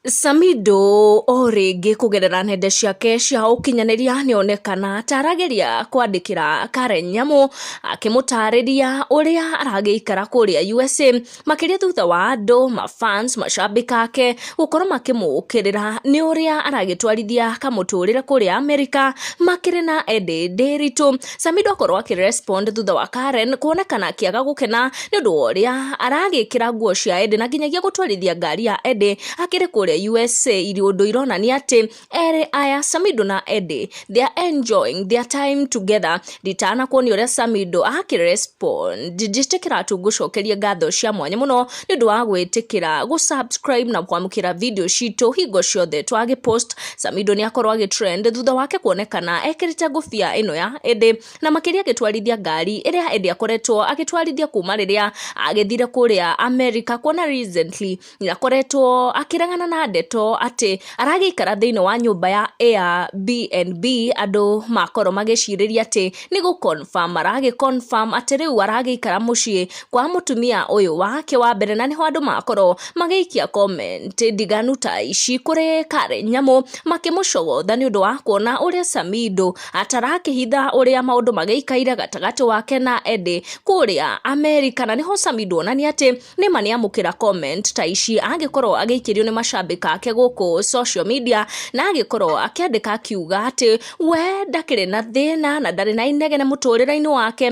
Samido o rĩngĩ kũgerera nenda ciake cia ũkinyanĩria nĩonekana ta arageria kwandĩkĩra Karen Nyamu akĩmũtarĩria ũrĩa aragĩikara kũrĩa USA, makĩria thutha wa andũ ma fans macambĩki ake gũkorwo makĩmũkĩrĩra nĩ ũrĩa aragĩtwarithia kamũtũrĩre kũrĩa Amerika makĩrĩ na Eddie Ndiritu. Samido akorwo akĩ respond thutha wa Karen kuonekana akĩaga gũkena nĩ ũndũ wa ũrĩa aragĩkĩra nguo cia Eddie na nginyagia gũtwarithia ngari ya Eddie akĩrĩ kũrĩa USA, irĩ ũndũ ironania atĩ erĩ aya Samido na Eddie, they are enjoying their time together. Nditanakuonia ũrĩa Samido akĩ respond, njĩtĩkĩra tu ngũcokerie ngatho cia mwanya mũno nĩ ũndũ wa gwĩtĩkĩra gũ subscribe na kwamũkĩra video citũ hingo ciothe twagĩ post. Samido nĩ akorwo agĩ trend thutha wake kuonekana ekĩrĩte ngũbia ĩno ya Eddie na makĩria agĩtwarithia ngari ĩrĩa Eddie akoretwo agĩtwarithia kuma rĩrĩa agĩthire kũrĩa America, kuona recently nĩ akoretwo akĩregana na ndeto atĩ aragĩikara thĩinĩ wa nyũmba ya Airbnb. Andũ makorwo magĩcirĩria atĩ nĩ gũ confirm aragĩ confirm atĩ rĩu aragĩikara mũciĩ kwa mũtumia ũyũ wake wa mbere, na nĩho andũ makorwo magĩikia comment ndiganu ta ici kũrĩ Karen Nyamu makĩmũcogotha nĩ ũndũ wa kuona ũrĩa Samido atarakĩhitha ũrĩa maũndũ magĩikaire gatagatĩ wake na Eddie kũrĩa Amerika. Na nĩho Samido onania atĩ nĩma nĩamũkĩra comment ta ici angĩkorwo agĩikĩrio nĩ macambĩki ake gũkũ social media, na agĩkorwo akĩandĩka akiuga atĩ we ndakĩrĩ na thĩna na ndarĩ na inegene mũtũrĩre-inĩ wake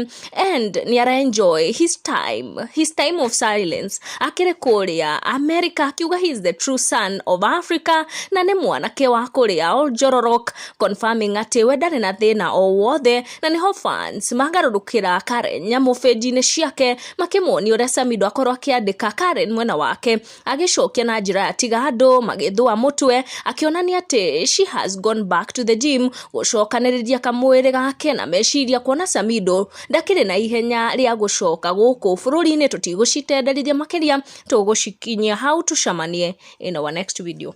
and nĩ ara enjoy his time of silence akĩrĩ kũrĩa America, akiuga he is the true son of Africa na nĩ mwanake wa kũrĩa Oljororok, confirming atĩ we ndarĩ na thĩna o wothe. Na nĩho fans magarũrũkĩra Karen Nyamu page-inĩ ciake makĩmuonia ũrĩa Samido akorwo akĩandĩka. Karen mwena wake agĩcokia na njĩra ya tiga andũ magĩthũa mũtwe, akĩonania atĩ she has gone back to the gym gũcokanĩrĩria kamwĩrĩ gake na meciria, kuona Samido ndakĩrĩ na ihenya rĩa gũcoka gũkũ bũrũri-inĩ. Tũtigũcitenderithia makĩria, tũgũcikinyia hau, tũcemanie in our next video.